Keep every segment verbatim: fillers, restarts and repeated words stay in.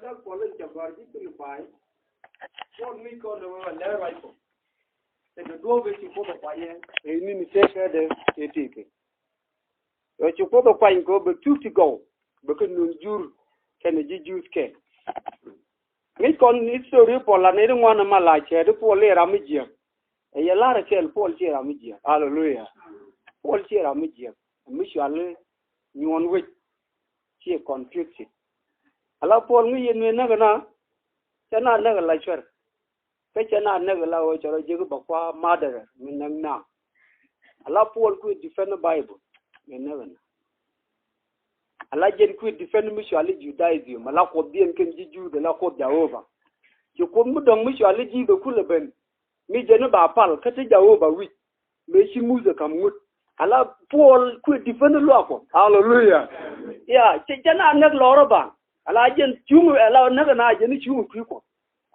Puɔl in cɛ gɔ̱r ji̱ Pilipai. Puɔl mi kɔn dee wee wä lɛr ruac kɔ. Tɛ kɛ duɔ̱ɔ̱p in ci Kuoth ɛ kuany yɛ. Ɛ ni̱n cɛ kɛ dee tëë tëëkɛ. Ɛ ci Kuoth ɛ kuany kɔ bɛ thuk ti gɔw. Bɛ kɛ nun jur kɛnɛ ji̱ Juudh kɛ. Ŋi̱c kɔn history Puɔl la nɛy ti ŋuan ɛmɛ la cɛ di Puɔl i̱ ram mi jiääk. Ɛ yɛ la̱r ɛ kɛl Puɔl ciɛ ram mi jiääk. Aleluya. Puɔl ciɛ ram mi jiääk. Mi cuali nyuɔn wec. Ciɛ confusion. Ala Puɔl ŋi̱c yɛn mi näk ɛna. Cɛ na näk ɛ la cuɛr. Kä cɛ na näk ɛ la ɣöö cɛ rɔ jek bɛ kua murderer mi näk na. Ala Puɔl kui̱ defend Bible mi näk ɛna. Ala jɛn kui̱ defend mi cuali Judaism, ala Kuothdiɛn kɛn ji̱ Juudh, ala Kuoth Jehova. Ci Kuoth mi dɔ̱ŋ mi cuali ji̱ bɛ kulɛ ben. Mi jɛn i̱ ba pal kä ti Jehova wi̱c. Mëë ci Muthɛ ka̱m ŋut. Ala Puɔl kui̱ defend luaak Kuɔth. Aleluya. Ya, cɛ, cɛ na näk lɔrä ba. Ala jɛn cuŋ, ala näk na jɛn cuŋ kui̱ Kuɔth.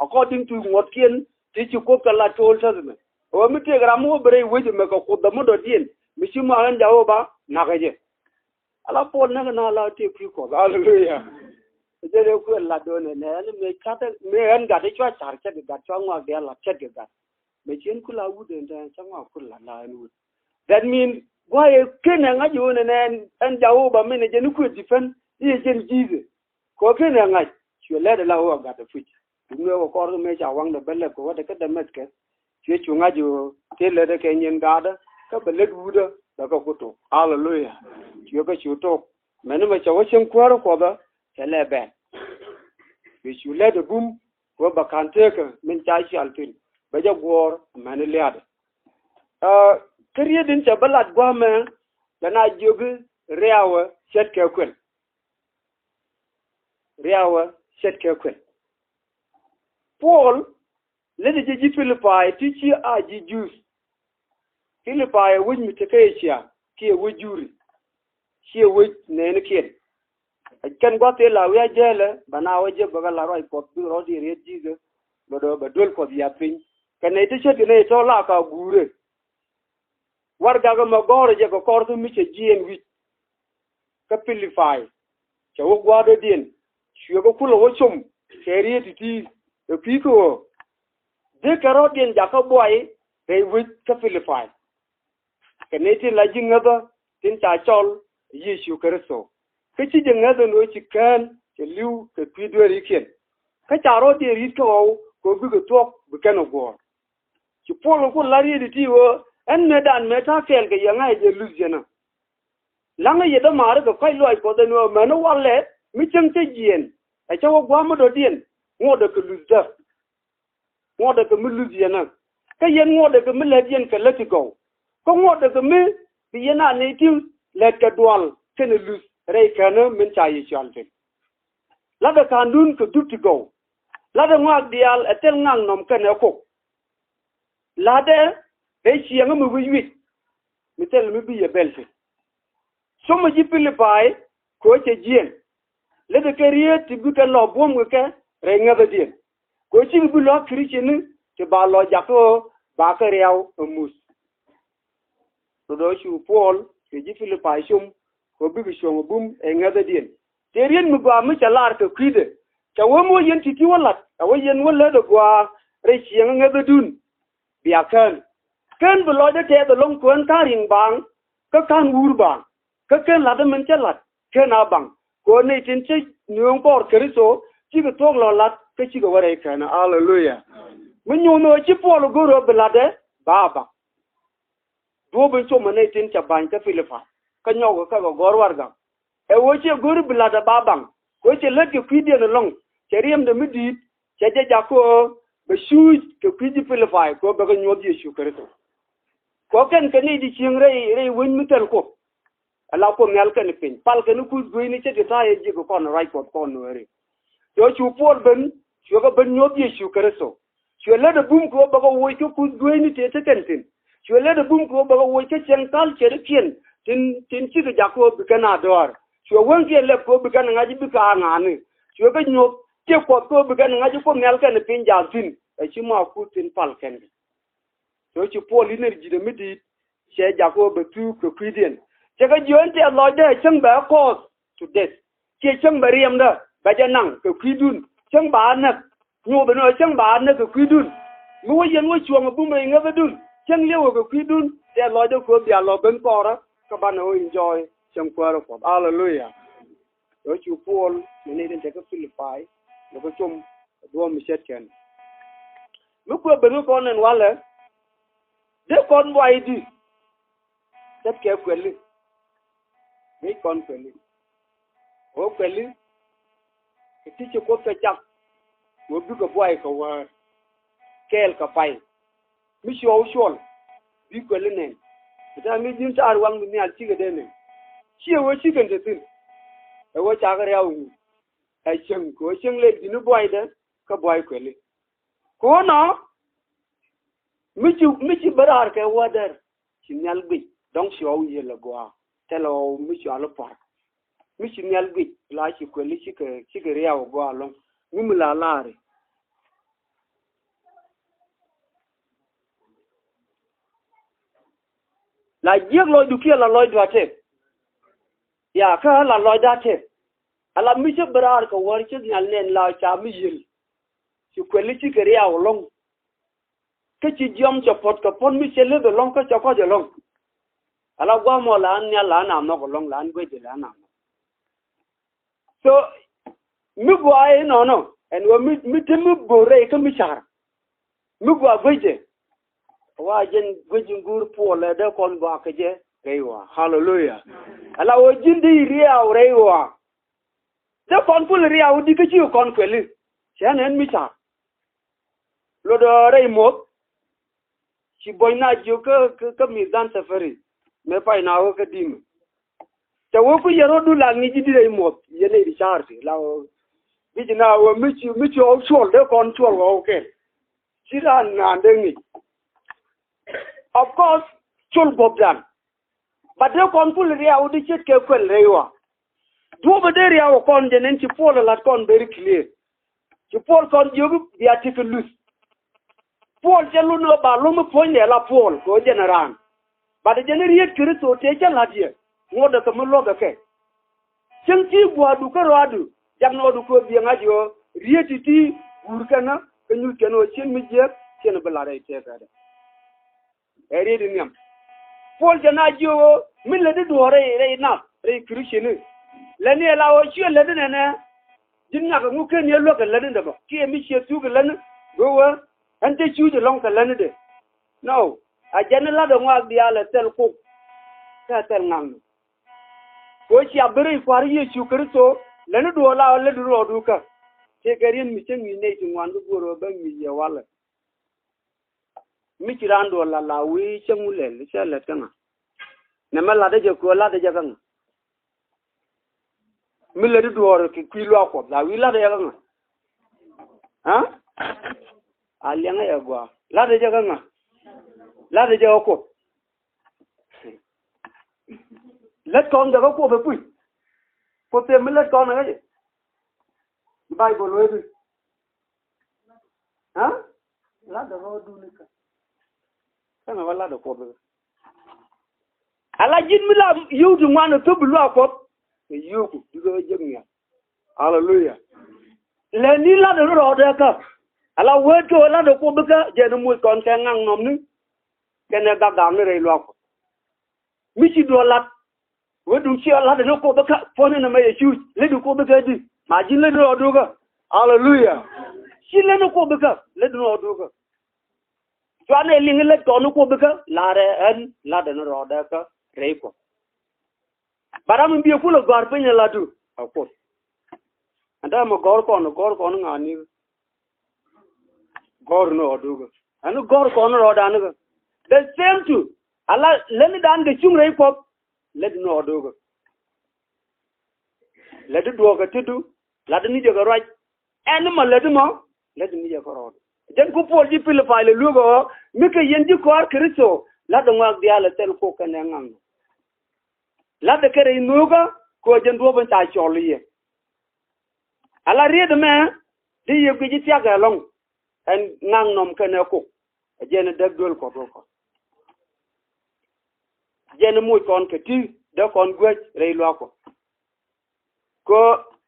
According to ŋuɔ̱tkiɛn ti ci Kuoth kɛ la ti Old Testament. Ɛ wä mi tëëk ram mi wä bi rɛy wec ɛmɛ kɛ Kuoth dämuɔdɔdiɛn. Mi ci muak ɛn Jehova nakä jɛ. Ala Puɔl näk na la tëë kui̱ Kuɔth. Aleluya. Jɛ dee kuɛ lat do̱n ɛnɛ ɛn mëë gat mëë ɛn gat cua car cɛ kɛ gat cua ŋuak diaal la cɛ kɛ gat. Mëë cien ku la wut ɛn tɛn cɛ ŋuak ku la la ɛn wut. That mean guayɛ ken ɛ ŋa̱c ɣöö nɛnɛ ɛn Jehova min ɛ jɛn i̱ kuɛ defend i̱ ɛ jɛn Jesus. Kɛ ɣöö ken ɛ ŋa̱c cuɛ lɛt ɛ la ɣöö a gat ɛ puc. Duŋni ɣöö kɛ kɔr kä mëë ca waŋdɛ bä lɛp kɛ wädɛ kä Damascus. Cuɛ cu ŋa̱c ɣöö tëë lätdɛ kɛ nyin gaatdä kä bɛ lät wutdä bɛ kɛ ku tok. Aleluya. Cuɛ kɛ cu tok. Mɛni mɛ cɛ wä cieŋ kuäärä Kuɔthä cɛ lɛ bɛn. Cuɛ cu lät ɛ bum kɛ ɣöö bɛ ka̱n teekä min ca cial thi̱n bɛ jɛ guɔ̱ɔ̱r mɛni liaatdɛ. Kä riet in cɛ bä lat gua̱a̱mɛ lɛ na jiök i̱ riawä ce̱tkɛ kuɛl. Riawä ce̱tkɛ kuɛl. Puɔl lätdɛ jɛ ji̱ Pilipai ti ci a ji̱ Juudh. Pilipai ɛ wec mi te kä Ecia kiɛ wec juri. Ciɛ wec nɛɛnikiɛn. Ɛ kɛn gua̱th tëë la wi̱i̱ a jɛɛlɛ bɛ na wä jɛ bɛ kɛ la ruac Kuɔth bikɛ rɔ̱ diɛɛr yet Jesus. Bɛ dɔ̱ bɛ duel Kuɔth yath piny kɛ nɛy ti ce̱tkɛ nɛy tɔ̱ la ka guurɛ. Warɛgak ɛmɛ gɔ̱rä jɛ kɛ kɔr kä mi cɛ jiɛɛn wi̱c. Kä Pilipai cɛ wä gua̱a̱r dɔ̱diɛn cuɛ kɛ kulɛ wä com kɛ riet ti̱ti̱. Ɛ kui̱ kä ɣöö dee kɛ rɔ̱diɛn jakä buay rɛy wec kä Pilipai. Kɛ nɛy tin la ji̱ ŋäthä tin ca cɔl Yecu Kritho. Kä ci jɛ ŋäth ɛn ɣöö ci kään cɛ li̱w kɛ kui̱ dueerikiɛn. Kä ca rɔ̱diɛn ri̱t kä ɣɔw kɛ ɣöö bikɛ thuɔ̱k bi kɛn ɛ guɔ̱ɔ̱r. Ci Puɔl kɛ ku la̱r yet i̱ ti ɣöö ɛn mëëdan mëë ta̱a̱ kɛɛl kɛ yɛ ŋa̱c ɛ jɛ luth yɛn ɛ. La̱ŋä yɛ dämaari kɛ kɔ̱a̱c luaac Kuɔth ɛn ɣöö mɛni walɛ mi cäŋ cä jiɛɛn ɛ cä wä gua̱a̱m mi dɔ̱diɛn ŋuɔ̱tdɛ kɛ luthdä. Ŋuɔ̱tdɛ kɛ mi luth yɛn ɛ. Kä yɛn ŋuɔ̱tdɛ kɛ mi lät yɛn kɛ lät ti gɔw. Kä ŋuɔ̱tdɛ kɛ mi bi yɛn a nɛy ti lät kɛ dual kɛnɛ luth rɛy känä min ca yɛ cɔal thi̱n. La̱tdɛ ka̱ndun kɛ dup ti gɔw. La̱tdɛ ŋɔak diaal ɛ thil ŋaknɔm kɛnɛ kok. La̱tdɛ rɛy ciɛŋä mi wi̱c wi̱c mi thil mi bi yɛ bɛl thi̱n. Cumɛ ji̱ Pilipai kɛ ɣöö cɛ jiɛɛn. Lätdɛ kɛ rieet ti bi kɛ lɔ buɔ̱m kɛ kɛ rɛy ŋäthädiɛn. Kɛ ɣöö cikɛ bi lɔ a Kricini ti ba lɔ jakä ɣöö ba kɛ riaw ɛ muth. Rut ɣöö cu Puɔl cuɛ ji̱ Pilipai com kɛ ɣöö bikɛ cuɔ̱ŋ ɛ bum ɛ ŋäthädiɛn. Tëë riet mi gɔaa mi cɛ lar kɛ kui̱dɛ cɛ wee mi wä yɛn ti̱ti̱ wä la̱t ɛ wä yɛn wä lätdɛ gɔaa rɛy ciɛŋä ŋäthädun. Bia kään. Kään bi lɔcdä tɛth ɛlɔ̱ŋ kään ka̱n ri̱ŋ baaŋ kä ka̱n wuur baaŋ. Kä kään la̱tdä min cä la̱t kään a baŋ. Kɛ ɣöö nɛy tin cä nööŋ kɔɔr Kritho cikɛ thuɔ̱k lɔ la̱t kä cikɛ wä rɛy kään. Aleluya. Mi nyuuth ni ɣöö ci Puɔl go̱r ɣöö bi la̱tdɛ ba a baŋ. Duɔ̱ɔ̱p in com ɛ nɛy tin cɛ ba̱ny kä Pilipai kä nyɔk kä kɛ gɔ̱r warɛgak. Ɛ ɣöö ciɛ go̱ri bi la̱tdɛ ba baŋ kɛ ɣöö cɛ lät kɛ kui̱diɛn ɛlɔ̱ŋ. Cɛ riɛmdɛ mi di̱i̱t cɛ jɛ jak kɛ ɣöö bɛ cuuc kɛ kui̱ ji̱ Pilipai kɛ ɣöö bɛ kɛ nyuɔ̱th Yecu Kritho. Kɛ ɣöö kɛn kɛ nɛy ti cieŋ rɛy rɛy wec mi thil Kuoth. Ala Kuoth Nhial kɛn piny pal kɛn kuth gueyni cɛ ti ta̱a̱ yɛ ji̱ kɛ kɔn ruac Kuɔth kɔn Nuääri. Cɛ cu Puɔl ben cuɛ kɛ ben nyuɔ̱th Yecu Kritho. Cuɛ lät ɛ bum kɛ ɣöö bɛ kɛ woc kä kuth dueecni tëë te kɛn thi̱n. Cuɛ lät ɛ bum kɛ ɣöö bɛ kɛ woc kä cieŋ ka̱l cɛ ti kiɛn tin tin cikɛ jak kɛ ɣöö bi kɛn a dɔ̱a̱r. Cuɛ wäŋkiɛn lɛp kɛ ɣöö bi kɛn ŋa̱c bikɛ a ŋa̱a̱ni. Cuɛ kɛ nyuɔ̱th ciɛ Kuɔth kɛ ɣöö bi kɛn ŋa̱c Kuoth Nhial kɛn piny ja̱a̱k thi̱n. Ɛ ci mɔ a kuth tin pal kɛn kɛ. Cɛ ci Puɔl i̱ nɛr ji̱dɛ mi di̱i̱t cɛ jak ɣöö bɛ thuuk kɛ kui̱diɛn. Cɛ kɛ jiök ɛn tɛth lɔcdä ɛ cäŋ bɛ ɛ kɔɔth to death. Ciɛ cäŋ bɛ riɛmdä bɛ jɛ naŋ kɛ kui̱dun. cäŋ ba a näk. Nyuuth ɛn ɣöö cäŋ ba a näk kɛ kui̱dun. Mi wä yɛn wä cuɔ̱ŋ ɛ bum rɛy ŋäthädun, cäŋ liɛwä kɛ kui̱dun. Tɛth lɔcdä kɛ ɣöö bia lɔ ben kɔrä kä banɛ wä enjoy cäŋ kuäärä Kuɔth. Aleluya. Ɣöö cu Puɔl ni nɛy tin te kä Pilipai, ni kä com duɔ̱ɔ̱p mi ce̱tkɛn. Mi kuɛ ben kä kɔn ɛn walɛ, dee kɔn buay di. Ce̱tkɛ kuɛli. Dee kɔn kuɛli. Ɣöö kuɛli kɛ ti ci Kuoth kɛ cak. Ɣöö bikɛ buay kɛ wäär kɛɛl kɛ pay. Mi ci ɣɔw cuɔl, bi kuɛli nɛn. Bi ta̱a̱ mi ji̱n ta̱a̱r waŋ mi nhial cikɛ dee nɛn. Ciɛ ɣöö cikɛn te thi̱n. Ɛ ɣöö cakɛ riaw ŋu. Ɛ cäŋ kɛ ɣöö cäŋ lɛ ji̱n i̱ buaydɛ kä buay kuɛli. Kɛ ɣöö nɔ mi ci, mi ci bä raar kɛ wädär, ci nhial guic dɔ̱ŋ ci ɣɔw yiël agɔaa. Thilɛ ɣɔw mi cɔal i̱ pua̱r. Mi ci nhial guic la ci kuɛli cikɛ, cikɛ riaw agɔaa ɛlɔ̱ŋ. Ŋu mi la laari? La jiäk lɔcdu kiɛ la lɔcdu a tëk. Ya, kä la lɔcdu a tëk. Ala mi cä bä raar kɛ wäär ci nhial nɛn la ca mi yiël. Ci kuɛli cikɛ riaw ɛlɔ̱ŋ. Kä ci jiɔm cɛ puɔ̱t kɛ puɔ̱t mi cɛ leth ɛlɔ̱ŋ kä cɛ kɔc ɛlɔ̱ŋ. Ala gua̱a̱mɔ la an nhial la an a nhɔk ɛlɔ̱ŋ, la an guecdɛ la an a nhɔk. So mi gɔaa inɔnɔ ɛn ɣöö mi, mi te mi bo̱o̱r rɛy kä mi car. Mi gɔaa guecdɛ. Wa jɛn guec in guur Puɔl ɛ dee kɔn gɔaa kɛ jɛ rɛy ɣɔaa. Haleluya. Ala ɣöö ji̱n dee riaw rɛy ɣɔaa. Dee kɔn kul riaw di kä ci kɔn kuɛli. Cɛ nɛn mi car. Lot ɣöö rɛy muɔth. Ci buɔ̱ny na jiök kä, kä, kä Mizan Safari. Mëë pay na wä kä Dima. Cɛ wä ku yɛ rɔ̱du la ŋi̱ci di rɛy muɔth yɛn nɛy di ca̱r ti la wä. Bi ji̱ na wä mi ci, mi ci ɣɔw cuɔl dee kɔn cuɔl ɣɔw kɛn. Ci raan naan dee ŋi̱c. Of course, col guɔ̱pdan. But dee kɔn kul riaw di ce̱tkɛ kuɛl rɛy ɣɔaa. Duɔ̱ɔ̱pä dee riaw kɔn jɛ nɛn ci Puɔl ɛ la̱t kɔn very clear. Ci Puɔl kɔn jiök bia tekɛ luth. Puɔl cɛ lun ɣä ba lo̱m mi puɔ̱nydɛ la Puɔl kɛ ɣöö jɛn ɛ raan. But jɛn ɛ riet Kritho tëë cä la̱t yɛ ŋuɔ̱tdɛ kɛ mi luɔ̱thɛ kɛ. Cäŋ ti gua̱a̱du kä rɔaadu jak nɔɔdu kɛ ɣöö biɛ ŋa̱c ɣöö riet ti ti guur kɛn kä nyuth kɛn ɣöö cien mi jiääk cien bi la̱t rɛy tëëkädɛ. Ɛ riet in nhiam. Puɔl cɛ na jiök ɣöö mi lätdi duɔ̱ɔ̱r rɛy, rɛy nath, rɛy Christian. Lätni ɛ la ɣöö ciɛ lätdi nɛnɛ. Ji̱n ŋak ɛŋu ken yɛ luäk kɛ lätni dɛ bä kiɛ mi ciɛ thuk kɛ lätni. Go̱o̱k ɣöö ɛn te cuuc ɛlɔ̱ŋ kɛ lätni dɛ. No. A jɛn ni la̱t ɛ ŋɔak diaal ɛ thɛl kok. Kä ɛ thɛl ŋakni. Kɛ ɣöö cia ben rɛy Kua̱r Yecu Kritho, lätni duɔ̱ɔ̱r la ɣöö lätni rɔɔdu kä. Tëëkɛ riet mi cä ŋi̱i̱c nɛy ti ŋuan kä go̱o̱r ɣöö bä ŋi̱i̱c yɛ walɛ. Mi ci raan duɔ̱ɔ̱r la la wi̱i̱ cäŋ wulɛl cä lät kä ŋa. Nɛ mɛ latdä jɛ kuɛ latdä jɛ kä ŋa. Mi lätdi duɔ̱ɔ̱r kɛ kui̱ luaak Kuɔth la wi̱i̱ latdä jɛ kä ŋa. Aa? A liɛŋä yɛ gɔaa latdä jɛ kä ŋa. Latdä jɛ kä Kuoth. Lät kɔn jɛ kä Kuoth ɛ puc. Kuoth tëë mi lät kɔn ɛ kä jɛ. Baibol wee bi. Aa? Latdä rɔɔdun ikä. Kä ŋa wä latdä Kuoth ikä. Ala ji̱n mi la yio̱w ti ŋuan ɛ thop bi luaak Kuɔth. Kɛ yio̱wku bikɛ wä jek nhial. Aleluya. Lɛ ni latdä ni rɔɔdɛ kä. Ala wee ti wä latdä Kuoth ikä jɛn ni moc kɔn kɛ ŋaŋ nɔmni. Kɛnɛ gak gak ni rɛy luaak Kuɔth. Mi ci duɔ̱ɔ̱r lat. Wee duŋ ci ɔ lat ni Kuoth kä puɔ̱ni nɛmɛ yɛ cuuc lätdi Kuoth kä di. Ma ji̱n lätdi rɔɔdu kä. Aleluya. Ci lätdi Kuoth kä lätdi rɔɔdu kä. Cuanɛ liŋ lät kɔn ni Kuoth kä la̱rɛ ɛn lat ni rɔɔdɛ kä rɛy Kuɔth. Ba ram in biɛ kulɛ gɔ̱a̱r piny ɛ latdu ɛ Kuoth. Ɛn dee mɛ gɔ̱r kɔn gɔ̱r kɔn ŋa̱a̱ni. Gɔ̱r ni rɔɔdu kä ɛn gɔ̱r kɔn rɔɔdani kä. The same too. Ala lätni dan kɛ cuŋ rɛy Kuɔth. Lätdi ni rɔɔdu kä. Lätdi duɔ̱ɔ̱k kɛ tetdu. Latdä ni jɛ kɛ ruac. Ɛn ni ma lätdi ma lätdi ni jɛ kɛ rɔɔdu. Jɛn ku Puɔl ji̱ Pilipai lɛ lueek ɔ mi kɛ yɛn ji̱ kɔaar Kritho. Latdä ŋɔak diaal ɛ thɛl kok kɛnɛ ŋaŋ. Latdä kɛ rɛy nhöökä kɛ ɣöö jɛn duɔ̱ɔ̱p in ca cɔl i̱ yɛ. Ala riet ɛmɛ di yɛ guic i̱ thia̱k ɛlɔ̱ŋ. Ɛn ŋaŋ nɔm kɛnɛ kok. Ɛ jɛn ɛ däk duel Kuɔth wä kɔn. Jɛn ɛ moc kɔn kɛ ti dee kɔn guäc rɛy luaak Kuɔth.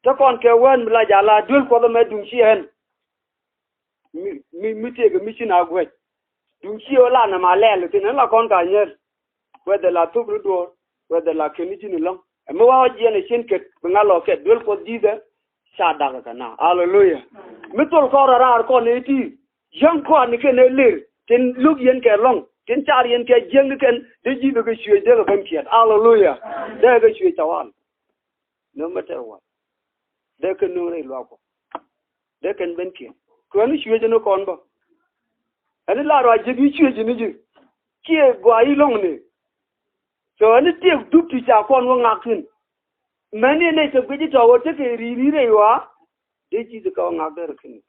Kɛ Te kɔn kɛ wään mi la jala duel Kuɔth ɛmɛ duŋ ciɛ ɛn. Mi, mi, mi tëëkɛ mi ci na guɛc. Duŋ ciɛ ɣöö la nɛmɛ a lɛl thin ɛn la kɔn ka nyɛl. Whether la thop ni duɔ̱ɔ̱r, whether la keni ji̱n ɛlɔ̱ŋ. Ɛmɛ wa jiɛn ɛ cin kɛt bi ŋa lɔ kɛt duel Kuɔth ji̱thɛ. Ca dakä kɛ na. Aleluya. Mi thol kɔn rɔ raar kɔn ɛ ti. Yäŋ kɔn ni kɛn ɛ lir. Tin luk yɛn kɛ lɔ̱ŋ. Tin car yɛn kɛ jiäŋ ni kɛn. Dee ji̱thɛ kɛ cuɛ dee kɛ ben kiɛt. Aleluya. Dee kɛ cuɛ ca wal. No matter what. Dee kɛ nuŋ rɛy luaak Kuɔth. Dee kɛn ben kiɛn. Kɛ ɣän i̱ cuecä ni kɔn bä. Ɛn i̱ la ruac ji̱ bi cuecä ni ji̱. Ciɛ gɔaa i̱ lɔ̱ŋni. So ɛn i̱ tiek dup ti ca kɔn wä ŋak thi̱n. Mɛn i̱ nɛy te guic i̱ tɔ̱ ɣöö tekɛ ri̱i̱r i̱ rɛy ɣɔaa. Dee ji̱th kɛ wä ŋak derɛ thi̱n.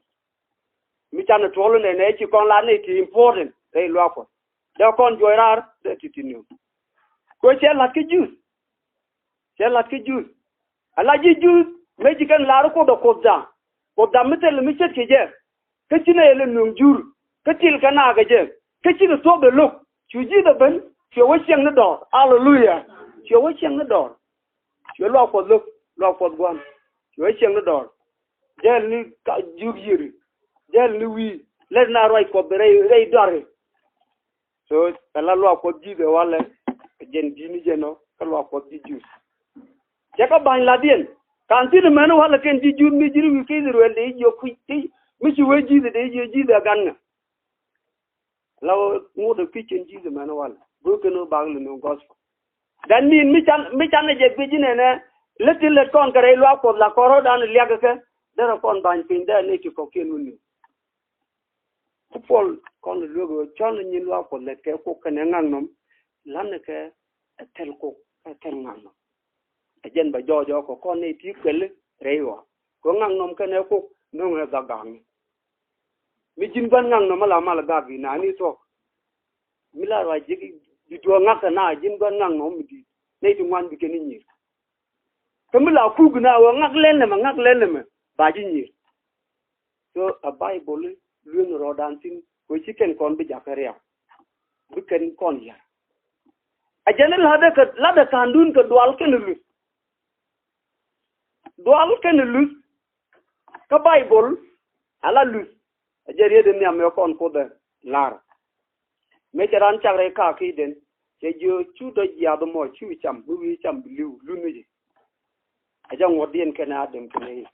Mi canɛ tuɔl inɛ nɛ ci kɔn la nɛy ti important rɛy luaak Kuɔth. Dee kɔn juɔc raar dee ti ti niw. Kɛ cɛ la̱t kä Juudh. Cɛ la̱t kä Juudh. Ala ji̱ Juudh mëë ci kɛn la̱r Kuoth ɛ Kuothda. Kuothda mi thil mi ce̱tkɛ jɛ. Kä ci nɛy lɛ nööŋ jur. Kä til kɛ naakɛ jɛ. Kä cikɛ thuɔ̱kdɛ lo̱k. Cu ji̱th ɛ ben. Cuɛ wä ciɛŋ ni dɔɔr. Aleluya. Cuɛ wä ciɛŋ ni dɔɔr. Cuɛ luaak Kuɔth lo̱k. Luaak Kuɔth gua̱n. Cuɛ wä ciɛŋ ni dɔɔr. Jɛl ni ka jiök yiëri. Jɛl ni wi̱i̱. Lät na ruac Kuɔth rɛy, rɛy dɔari. So, ɛ la luaak Kuɔth ji̱ kɛ walɛ, ɛ jɛn di̱t ni jɛn ɔ, kä luaak Kuɔth ji̱ Juudh. Cɛ kä ba̱ny la̱thiɛn, ka̱n thi̱n mɛn walɛ kɛn ji̱ Juudh mi ji̱n wi̱i̱ kä Ithɛrɛl dee ji̱ jiök kui̱ ti, mi ci wee ji̱th dee ji̱ ji̱th ɛ gan ŋa. La ŋot ɛ kui̱ kɛn ji̱th mɛn walɛ, go̱o̱k kɛn wä bak lɛ ni gospel. That mean mi can, mi can ɛ jɛ guic inɛnɛ, lät ti lät kɔn kɛ rɛy luaak Kuɔth la kɔn rɔ̱dan liak kɛ, derɛ kɔn ba̱ny piny dee ni ti kɔ̱kiɛn wä ni. Ku Puɔl kɔn luek ɣöö cɔl nyin luaak Kuɔth lɛt kɛ kok kɛnɛ ŋaknɔm, la̱t ni kɛ ɛ thil kok ɛ thil ŋaknɔm. Ɛ jɛn bɛ jɔɔc ɔ kɛ kɔn ni ti kuɛl rɛy ɣɔaa. Kɛ ŋaknɔm kɛnɛ kok no̱ŋ ɛ gak gakni. Mi ji̱n gua̱n ŋaknɔm ala mal gak i̱ nani thuɔ̱k. Mi la ruac ji̱, ji̱ duɔ̱ɔ̱k ŋak kɛ na ji̱n gua̱n ŋaknɔm mi di̱i̱t. Nɛy ti ŋuan bi kɛn i̱ nyier. Kä mi la kuk na ɣöö ŋak lɛl nɛmɛ, ŋak lɛl nɛmɛ, ba ji̱ nyier. So a Baibol lueŋ rɔɔdan thi̱n kɛ ci kɛn kɔn bi jakä riaw. Bi kɛn kɔn yar. A jɛn i̱ la̱tdɛ kɛ, la̱tdɛ ka̱ndun kɛ dual kɛnɛ luth. Dual kɛnɛ luth. Kä Baibol a la luth. A jɛ riet in nhiam yɔ kɔn Kuoth ɛ lar. Mëë cɛ raan cak rɛy ka̱a̱ki̱den, cɛ jiö cu dɔ̱ jiaath mɔ cu cam, bi wi̱i̱ cam bi li̱w, luth ni jɛ. A jɛ ŋuɔ̱tdiɛn kɛnɛ Adam kɛnɛ Iv.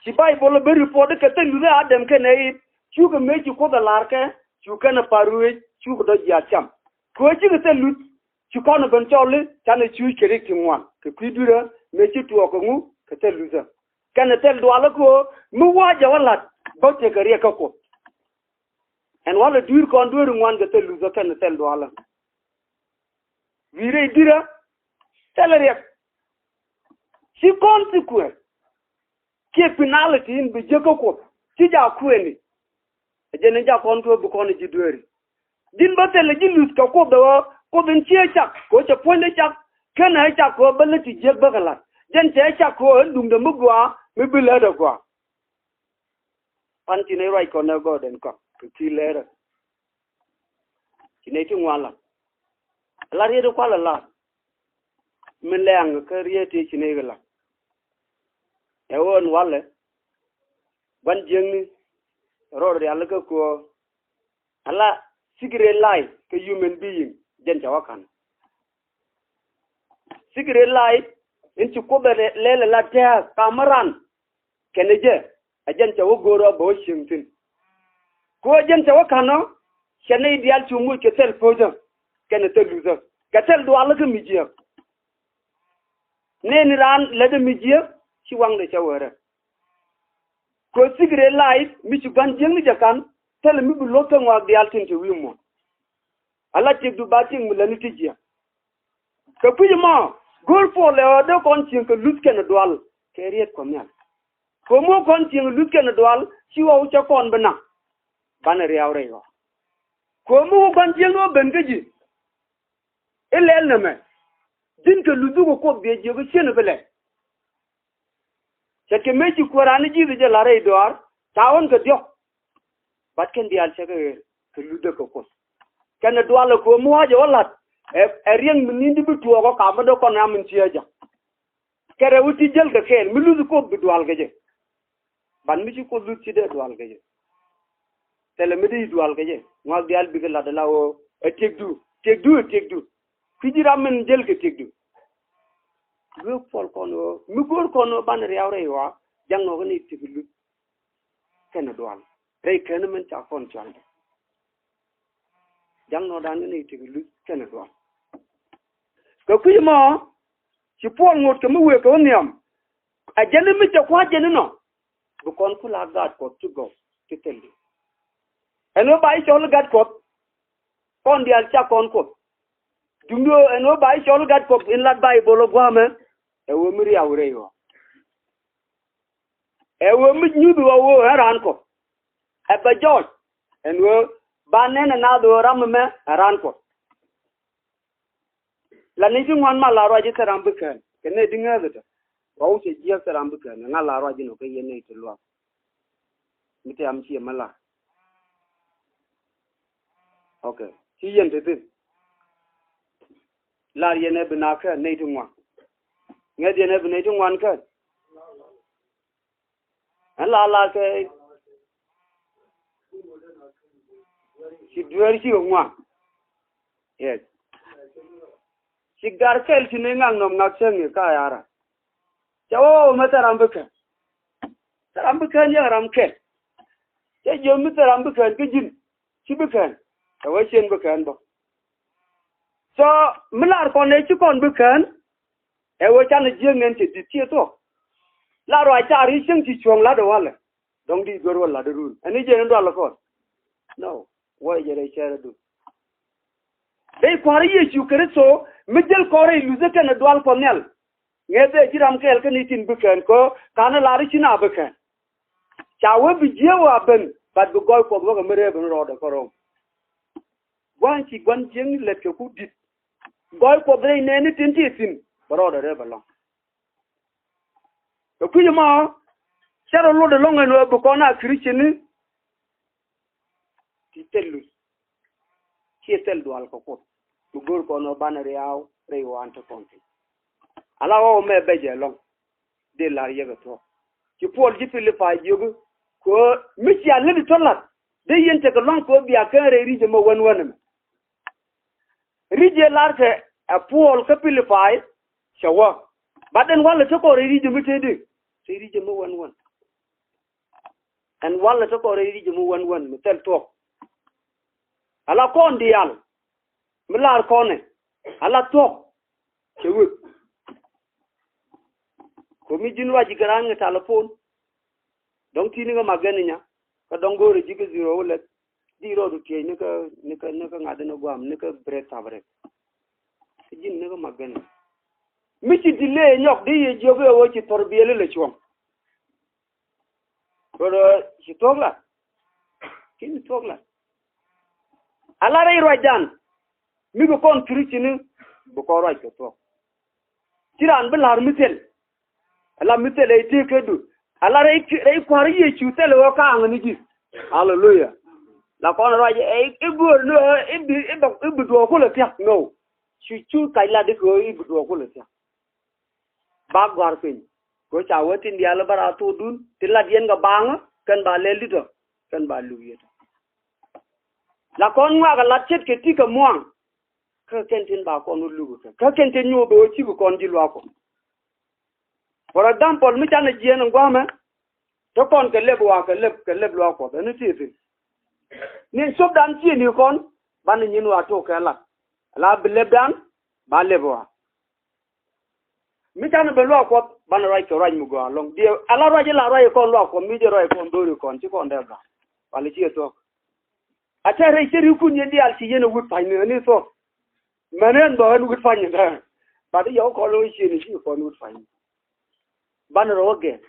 Ci Baibol a ben report kɛ thil luth ɛ Adam kɛnɛ Iv, cukɛ mëë ci Kuoth a la̱r kɛ, cu kɛn a pa̱r ruëëc, cukɛ dɔ̱ jiaath cam. Kɛ ɣöö cikɛ thil luth, ci kɔn a ben cɔl i̱, canɛ cuuc kɛ rik ti ŋuan, kɛ kui̱ dui̱rä, mëë ci tuɔɔk kɛ ŋu, kɛ thil luthä. Kɛnɛ thil dualä kɛ ɣöö, mi wa̱a̱ jɛ wä la̱t, bä tekɛ riɛk kä Kuoth. Ɛn walɛ dui̱r kɔn dueeri ŋuan kɛ thil luthä kɛnɛ thil dualä. Wi̱i̱ rɛy dui̱rä, thilɛ riɛk. Ci consequence. Kiɛ penalty in bi jiäk kä Kuoth. Ci jak kuëëni. Ɛ jɛn in jak kɔn tuɔɔk bi kɔn ji̱ dueeri. Ji̱n bä thilɛ ji̱ luth kɛ Kuoth ɛ ɣöö, Kuoth in ciɛ cak, kɛ ɣöö cɛ puɔ̱nydɛ cak. Kenɛ cak kɛ ɣöö bä lät ti jiäk bäkɛ la̱t. Jɛn cɛ cak kɛ ɣöö ɛn duŋdɛ mi gɔaa, mi bi lät ɛ gɔaa. Pan ci nɛy ruac kɔn ɛ gɔɔdɛn kɔn kɛ kui̱ lɛrä. Ci nɛy ti ŋuan la̱t. Ala riet kualɛ la̱t. Min lɛŋ kä riet ti ci nɛy kɛ la̱t. Ɛ ɣöö ɛn walɛ. Gua̱n jiäkni. Rɔɔd rialikä kuɔ. Ala secret life kä human being. Jɛn ca wä ka̱n. Secret life in ci Kuoth ɛ lɛl ɛ la tɛ̱̈ɛ̱̈ ka̱m ran. Kɛnɛ jɛ, ɛ jɛn cɛ wä go̱o̱r ɔ bɛ wä cieŋ thi̱n. Kɛ ɣöö jɛn cɛ wä ka̱n ɔ, cɛ nɛy diaal cu moc kɛ thil po̱cä, kɛnɛ thil luthä, kɛ thil dualä kä mi jiääk. Nɛɛni raan lätdɛ mi jiääk, ci waŋdɛ cɛ wee rɛk. Kɛ ɣöö secret life, mi ci gua̱n jiäkni jɛ ka̱n, thilɛ mi bi luɔ̱th kä ŋɔak diaal tin te wi̱i̱ muɔ̱ɔ̱n. Ala tiekdu ba tiek mi lätni ti jiääk. Kɛ kui̱c ɛmɔ, go̱o̱r Puɔl ɛ ɣöö dee kɔn cieŋ kɛ luth kɛnɛ dual kɛ riet Kuɔth Nhial. Kɛ mi wä kɔn cieŋ luth kɛnɛ dual, ci ɣɔw cɛ kɔn bi naŋ. Banɛ riaw rɛy ɣɔw. Kɛ mi wä kɔn cieŋ wä ben kä ji̱. I̱ lɛl nɛmɛ. Ji̱n kɛ luth kɛ Kuoth biɛ jiök i̱ cien bi lɛl. Ce̱tkɛ mëë ci Kuäär raan i̱ Ji̱thɛ jɛ la̱r rɛy dɔaar, ca ɣɔ̱n kɛ diɔ̱k. Bat kɛn diaal cɛ kɛ ɣer, kɛ luth dee kɛ Kuoth. Kɛnɛ dualɛ kɛ ɣöö mi wa̱a̱ jɛ wä la̱t, ɛ, ɛ riɛŋ mi ni̱n di bi tuɔɔk ɔ ka̱m bä dee kɔn ram min ciɛ jɛ. Kɛ rɛw ti jäl kɛ kɛɛl mi luth Kuoth bi dual kɛ jɛ. Ban mi ci Kuoth luth ci dee dual kɛ jɛ. Thilɛ mi dee dual kɛ jɛ. Ŋɔak diaal bikɛ lat ala ɣöö ɛ tiekdu, tiekdu, ɛ tiekdu. Kui̱ ji̱ ram min jäl kɛ tiekdu. Luek puɔl kɔn ɣöö mi go̱o̱r kɔn ɣöö banɛ riaw rɛy ɣɔaa, jaŋ nɔɔk ni tiek luth kɛnɛ dual rɛy kɛn min ca kɔn cual. Jaŋ nɔɔdan ni tiek luth kɛnɛ dual. Kɛ kui̱ mɔ ci Puɔl ŋot kɛ mi wëë kɛ wä nhiam. A jɛn mi cɛ kua̱r jɛn inɔ bi kɔn ku la gaat Kuɔth ti gɔw ti thil di. Ɛn wä ba i̱ cɔl gat Kuɔth kɔn diaal ca kɔn Kuoth. Duŋdu ɛn wä ba i̱ cɔl gat Kuɔth in lat Baibol ɔ gua̱a̱mɛ. Ɛ wä mi riaw rɛy ɣɔaa. Ɛ wee mi nyuth wä wee ɛ raan Kuɔth. Ɛ bɛ jɔɔc ɛn wee ba nɛn ɛ naath wee ram ɛmɛ ɛ raan Kuɔth. La ni ti ŋuan ma la ruac i̱ thil ram bi kään kɛ nɛy di ŋääth ɛ tɔ. Wa wä cɛ jiääk thil ram bi kään ɛ ŋa̱ la ruac inɔ kɛ yɛn nɛy ti luaak. Mi ti am ciɛ mi la. Ok. Ci yɛn ti thi̱n. Lar yɛn ɛ bi na kään nɛy ti ŋuan. Ŋäth yɛn ɛ bi nɛy ti ŋuan kään. Ɛn la la kɛ ci dueer ci kɛ ŋuan. Yes. Ci gar kɛl ci ni ŋak nɔm ŋak cäŋ i̱ ka yara. Cɛ wä wä mɛ thil ram bi kään. Thil ram bi kään yɛn ram kɛl. Cɛ jiök mi thil ram bi kään kä ji̱n. Ci bi kään. Ɛ wä cien bi kään bä. So mi lar kɔn ɛ ci kɔn bi kään. Ɛ wee canɛ jiäk nɛn cɛ di̱t ciɛ thuɔ̱k. La ruac car i̱ cieŋ ci cuɔ̱ŋ la̱t ɛ walɛ. Dɔ̱ŋ di duer wä la̱t irun ɛn i̱ jɛn in dual ɛ kɔn. No. Wä jɛ rɛy cɛɛr ɛ dun. Rɛy Kua̱r Yecu Kritho mi jäl kɔn rɛy luthä kɛnɛ dual Kuɔth Nhial. Ŋee bee ji̱ ram kɛɛl kä ni tin bi kään kä ka̱n lar i̱ ci na bi kään. Ca wee bi jiääk wä a ben bat bi gɔɔy Kuɔth wäkɛ mi rɛɛ ben rɔɔdɛ kä Rom. Gua̱a̱n ci gua̱n jiäkni lät kɛ ku di̱t. Gɔɔy Kuɔth rɛy nɛɛni tin ti thi̱n bɛ rɔɔdɛ rɛɛ bɛ lɔ̱ŋ. Kɛ kui̱c ɛmɔ cɛ rɔ lot ɛlɔ̱ŋ ɛn ɣöö bi kɔn a Christian ni. Ti thil luth ciɛ thil dual kɛ Kuoth. Bi go̱o̱r kɔn ɣöö banɛ riaw rɛy ɣɔaa in te kɔn thi̱n. Ala ɣɔw mɛ bɛ jɛ ɛlɔ̱ŋ. Dee la̱r yɛ kɛ thuɔ̱k. Ci Puɔl ji̱ Pilipai jiök i̱ kɛ ɣöö mi cia lät i̱ tɔ̱ la̱t dee yɛn tekɛ lua̱ŋ kɛ ɣöö bia kään rɛy ri̱c ɛmɛ wän wän ɛmɛ. Ri̱c ëë la̱rkɛ ɛ Puɔl kä Pilipai cɛ wä. Bat ɛn walɛ te kɔn rɛy ri̱c ɛmɛ tëëdi. Rɛy ri̱c ɛmɛ wän wän. Ɛn walɛ te kɔn rɛy ri̱c ɛmɛ wän wän mi thil thuɔ̱k. Ala kɔn diaal mi lar kɔnɛ ala thuɔ̱k. Cɛ wek. Komi ji̱n ruac ji̱ gɛ raan ŋɛ talipon. Dɔ̱ŋ ti̱i̱ ni kä Magɛn inya kä dɔ̱ŋ go̱o̱rɛ ji̱ kä zero wä lɛth. Di rɔɔdu tiec ni kä ni kä ni kä ŋa̱th ni guam ni kä break tab rek. Ji̱n ni kä Magɛn inya mi ci delay nyɔk di yɛ jiök i̱ ɣöö ci thɔr biɛli lɛ cuɔ̱ŋ. Rɔ ci thuɔ̱k la. Ki̱n thuɔ̱k la. Ala rɛy ruacdan mi bi kɔn Christian ni bi kɔn ruac kɛ thuɔ̱k. Ci raan bi la̱r mi thil. Ala mi thil ɛ tëë kädu. Ala rɛy rɛy Kua̱r Yecu thil ɛ ɣöö ka̱a̱ŋ ni ji̱. Aleluya. La kɔn ruac ɛ i̱ go̱o̱r ni ɣöö i̱ bi i̱ bi duɔɔk kulɛ thia̱k. No. Cu cu kac lat i̱ kɛ ɣöö i̱ bi duɔɔk kulɛ thia̱k. Ba gua̱r piny kɛ ca wä tin diaal bä raar thokdun ti lat yɛn kɛ baaŋä kɛn ba lɛl ditɔ kɛn ba luk yet. La kɔn ŋuak ɛ lat ce̱tkɛ ti kɛ muaŋ. Kä kɛn tin ba kɔn wä luk kɛ kä kɛn tin nyuuth ɣöö cikɛ kɔn ji̱ luaak kɔ. For example mi canɛ jiɛɛn in gua̱a̱mɛ te kɔn kɛ lɛp waak kɛ lɛp kɛ lɛp luaak Kuɔth ɛn ti thi̱n. Ni copdan ciëëni kɔn banɛ nyin waak tok kɛ lat. La bi lɛpdan ba lɛp waak. Mi canɛ ben luaak Kuɔth banɛ ruac kɛ ruac mi gɔaa ɛlɔ̱ŋ. Diɛ ala ruac ila ruac ikɔn luaak Kuɔth mi jɛ ruac ikɔn dho̱ri kɔn ci kɔn dee gɔaa. Wali ci ɛ thuɔ̱k. A tɛr rɛy cɛ ri̱kun yɛn diaal ci yɛn ɛ wut pa̱nyni ɛn i̱ thuɔ̱k. Mɛn ɛn bä ɛn wut pa̱nyni dee. Bat i̱ yɔk kɔn wä ciëni ci kɔn wut pa̱nyni. Banɛ rɔ wä gɛn.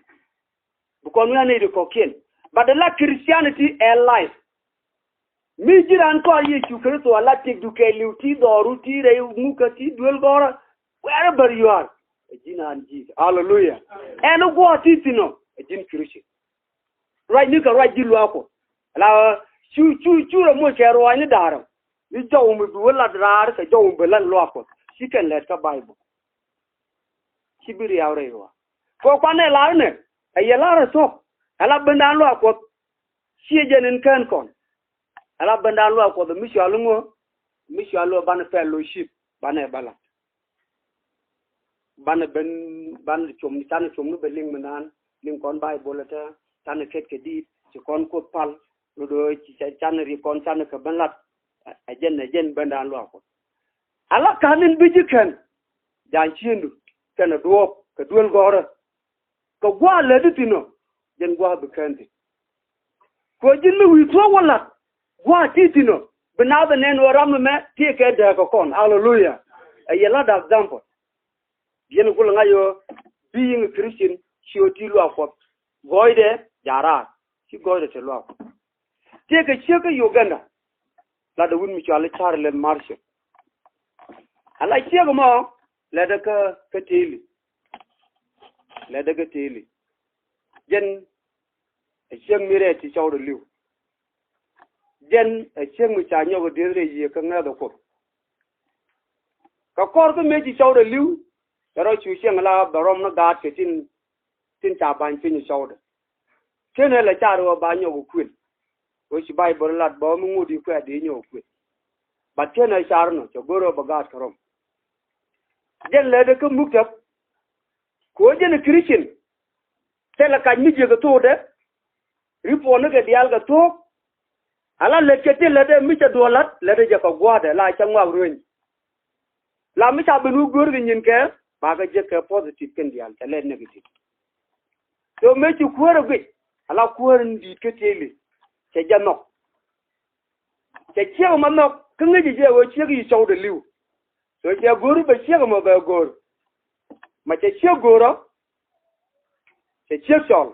Bi kɔn wi̱i̱ a nɛy ti kɔ̱kiɛn. But the la Christianity ɛ life. Mi ji̱ raan kɔaar Yecu Kritho a la tiekdu kɛɛliw ti dhɔru ti rɛy ŋukä ti duel gɔrä. Wherever you are. Ɛ ji̱n an Jesus. Hallelujah. Ɛn guɔ ti thi̱n ɔ. Ɛ ji̱n Christian. Ruacni kɛ ruac ji̱ luaak Kuɔth. La cu cu cu rɛ moc kɛ ruacni da̱rä. Ni jɔw mi bi wä lat raar kɛ jɔw mi bi lat luaak Kuɔth. Ci kɛn lɛt kä Bible. ci bi riaw rɛy ɣɔaa. Kɛ kuanɛ lar nɛ, ɛ yɛ lar ɛ thok, ɛ la bendan luaak Kuɔth. Ciɛ jɛn in kään kɔn. Ɛ la bendan luaak Kuɔth mi cɔal ŋuɔ, mi cɔal luaak banɛ fellowship, banɛ bä lat. Banɛ ben, banɛ com, canɛ com ni bɛ liŋ mi naan, liŋ kɔn Baibol ɛ tɛ, canɛ ket kɛ diit, ci kɔn Kuoth pal, lo do ci ca-, canɛ ri kɔn, canɛ kɛ ben lat, ɛ jɛn, ɛ jɛn bendan luaak Kuɔth. Ala ka̱n in bi ji̱ kɛn, ja̱a̱n ciëndu, kɛnɛ duɔ̱ɔ̱p, kɛ duel gɔ̱rä. Kɛ gua̱a̱ lätdi thi̱n ɔ, jɛn gua̱a̱ bi kään thi̱n. Kɛ ji̱n mi wi̱i̱ thuɔ̱k wä la̱t, gua̱a̱ ti thi̱n ɔ, bi naath ɛ nɛn ɣöö ram ɛmɛ tëëkɛ dääk kɛ kɔn. Aleluya. Ɛ yɛ la̱t example. Yɛn kulɛ ŋa̱c ɣöö bi yiŋ Christian ci ɣöö ti luaak Kuɔth. Gɔɔydɛ ja̱a̱ raar. Ci gɔɔydɛ te luaak Kuɔth. Tëëkɛ ciek kä Uganda. Latdɛ wut mi cɔal i̱ Charles Marshall. Ala ciek ɛmɔ, lɛtdɛ kä, kä Teli. Lɛtdɛ kä Teli. Jɛn ɛ ciek mi rɛɛt ti cɔwdɛ li̱w. Jɛn ɛ ciek mi ca nyɔk ɛ dieth rɛy yiëë kä ŋäth ɛ Kuoth. Kɛ kɔr kä mëë ci cɔwdɛ li̱w, cɛ rɔ cu cieŋ la bɛ rɔm ni gaat kɛ tin, tin ca ba̱ny piny cɔwdɛ. Kenɛ lɛ car ɣöö ba nyɔk kuël. Ɣöö ci Baibol lat bä mi ŋut i̱ kuɛ di nyɔk kuël. Bat kenɛ car nɔ cɛ go̱r ɣöö bɛ gaat kɛ rɔm. Jɛn lɛtdɛ kä muktäp. Kɛ ɣöö jɛn ɛ Christian. Thilɛ kac mi jiäk ɛ thokdɛ. Ri puɔ̱nikɛ diaal kɛ thok. Ala lät kɛ ti lätdɛ mi cɛ duɔl la̱t, lätdɛ jɛ kɛ gua̱a̱thdɛ la cɛ ŋɔak rueny. La mi ca ben wä go̱o̱r kɛ nyin kɛ, bakɛ jek kɛ positive kɛn diaal, cɛ lɛ negative. So mëë ci kuäär ɛ guic, ala kuäär in di̱i̱t kä Teli, cɛ jɛ nhɔk. Cɛ ciek ɛmɔ nhɔk, kä ŋäci jɛ ɣöö ciek yi cɔwdɛ li̱w. So cɛ go̱o̱r bɛ ciek ɛmɔ bɛ go̱o̱r. Ma cɛ ciek go̱o̱r ɔ, cɛ ciek cɔl,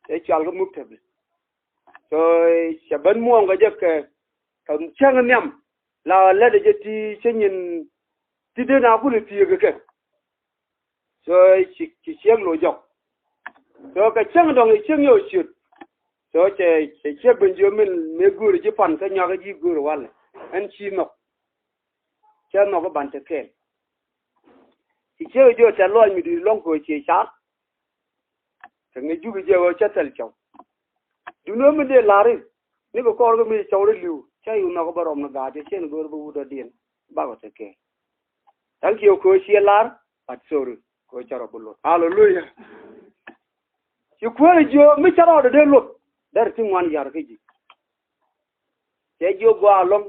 cɛ cɔal kä muktäp. So cɛ ben muɔ̱ɔ̱ŋ kɛ jɛ kɛ, kɛ cäŋ nhiam. La lätdɛ jɛ ti cä nyin ti den a kulɛ thiëëk kɛ. So ci, ci ciek lo̱c jɔk. So kɛ cäŋ dɔ̱ŋ i̱ ciek nyɔk ciöt. So cɛ, cɛ ciek ben jiö min mëë go̱o̱ri ji̱ pan kä nyɔak ji̱ go̱o̱ri walɛ. Ɛn ci nhɔk. Cɛ nhɔk i̱ ban te kɛɛl. Ci ciek jiö tɛ lɔc mi di̱i̱t lɔ̱ŋ kɛ ɣöö ciɛ car. Kɛ ŋäc juk jɛ ɣöö cä thil cɔw. Duundɛ mi dee la̱r i̱ ni kɛ kɔr kɛ mi cɔw rɛ li̱w cä yuk nhɔk bä rɔm ni gaat cɛ cien go̱o̱r bä wut dɔ̱diɛn. Bakɔ te kɛɛl. Thank you kɛ ɣöö ciɛ la̱r, but sorry kɛ ɣöö cä rɔ bi luɔt. Hallelujah. Ci kuäär jiö mi cä rɔɔdɛ dee luɔt. Derɛ ti ŋuan yar kä ji̱. Cɛ jiök gɔaa ɛlɔ̱ŋ.